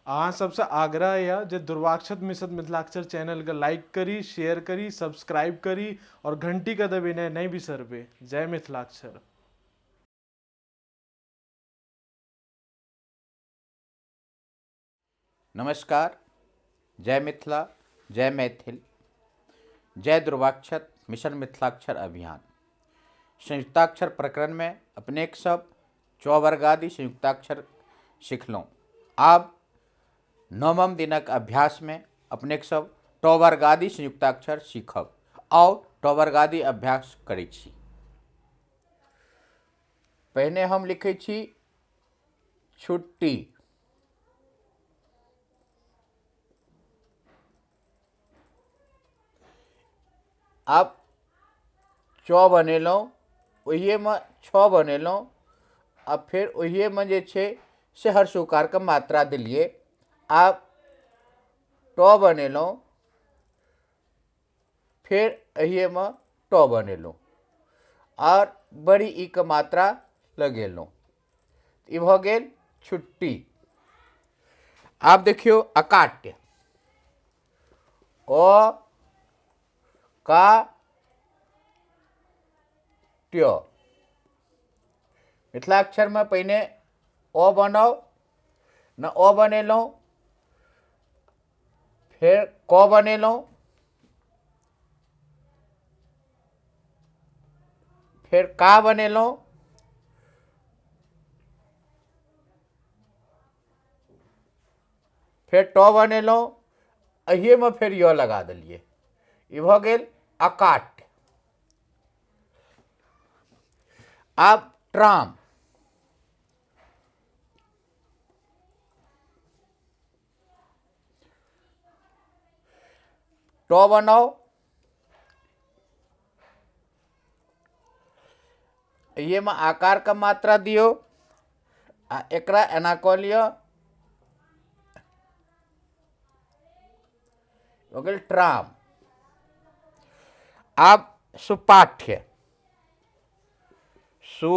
अहाँ सबसँ आग्रह यऽ जे दुर्वाक्षत मिश्र मिथिलाक्षर चैनलके लाइक करी, शेयर करी, सब्सक्राइब करी और घंटीके दबेनाइ नहि बिसरबै। जय मिथिलाक्षर। नमस्कार, जय मिथिला, जय मैथिल, जय दुर्वाक्षत मिशन मिथिलाक्षर अभियान। संयुक्ताक्षर प्रकरण में अपने सब चौवर्गादि संयुक्ताक्षर सिखलहुँ। आब नवम दिनक अभ्यास में अपने सब टवर्गादि संयुक्ताक्षर सीखब और टवर्गादि अभ्यास करै छी। पहिने हम लिखै छी छुट्टी। आब चौ बनेलहुँ, ओहिएमे छ बनेलहुँ आ फेर ओहिएमे जे छै से हर्षोकारके मात्रा देलियै। आब ट बनेलहुँ, फेर एहिएमे ट बनेलहुँ आओर बड़ी ई के मात्रा लगेलहुँ। ई भऽ गेल छुट्टी। आब देखियौ अकाट्य। अ का ट्य। मिथिलाक्षरमे पहिने अ बनाउ, न अ बनेलहुँ, फेर क बनेलहुँ, फेर का बनेलहुँ, फेर ट बनेलहुँ, एहिएमे फेर य लगा देलियै। ई भऽ गेल अकाट्य। आब ट्राम। ट बनाउ, एहिमे आकार के मात्रा दियौ आ एकरा एना कऽ लिअ, भऽ गेल ट्राम। आब सुपाठ्य। सु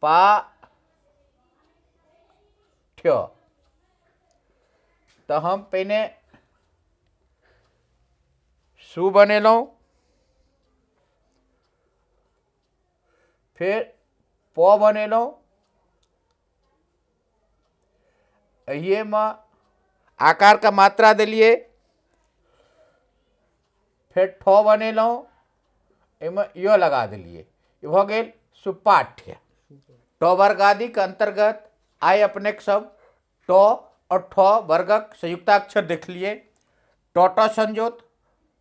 पा ठ्य। तऽ हम पहिने सु बनेलहुँ, फेर प बनेलहुँ, एहिएमे आकारके मात्रा देलियै, फेर ठ बनेलहुँ, एहिमे य लगा देलियै। ई भऽ गेल सुपाठ्य। टवर्गादिके अन्तर्गत आइ अपने सब ट और ठ वर्गक संयुक्ताक्षर देखलियै। ट ट संयुक्त,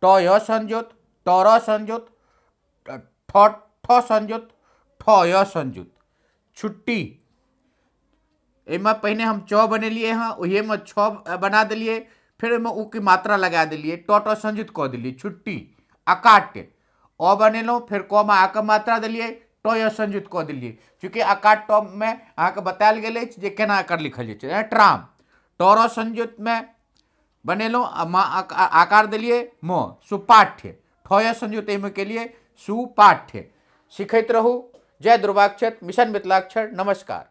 ट य संयुक्त, ट र संयुक्त, ठ ठ संयुक्त, ठ य संयुक्त। छुट्टी, एहिमे पहिने हम च बनेलियै हँ, ओहिएमे छ बना देलियै, फेर ओहिमे उ के मात्रा लगा देलियै, ट ट संयुक्त कऽ देलियै। छुट्टी। अकाट्य, अ बनेलहुँ, फेर क मे आ के मात्रा देलियै, ट य संयुक्त कऽ देलियै। चूँकि अकाट्य ट मे अहाँके बतायल गेल अछि जे केना एकर लिखल जाइ छै। ट्राम, ट र संयुक्तमे बनेलहुँ आ आकार देलियै म। सुपाठ्य, ठ य संयुक्त एहिमे केलियै सुपाठ्य। सिखैत रहू। जय दुर्वाक्षत, मिशन मिथिलाक्षर। नमस्कार।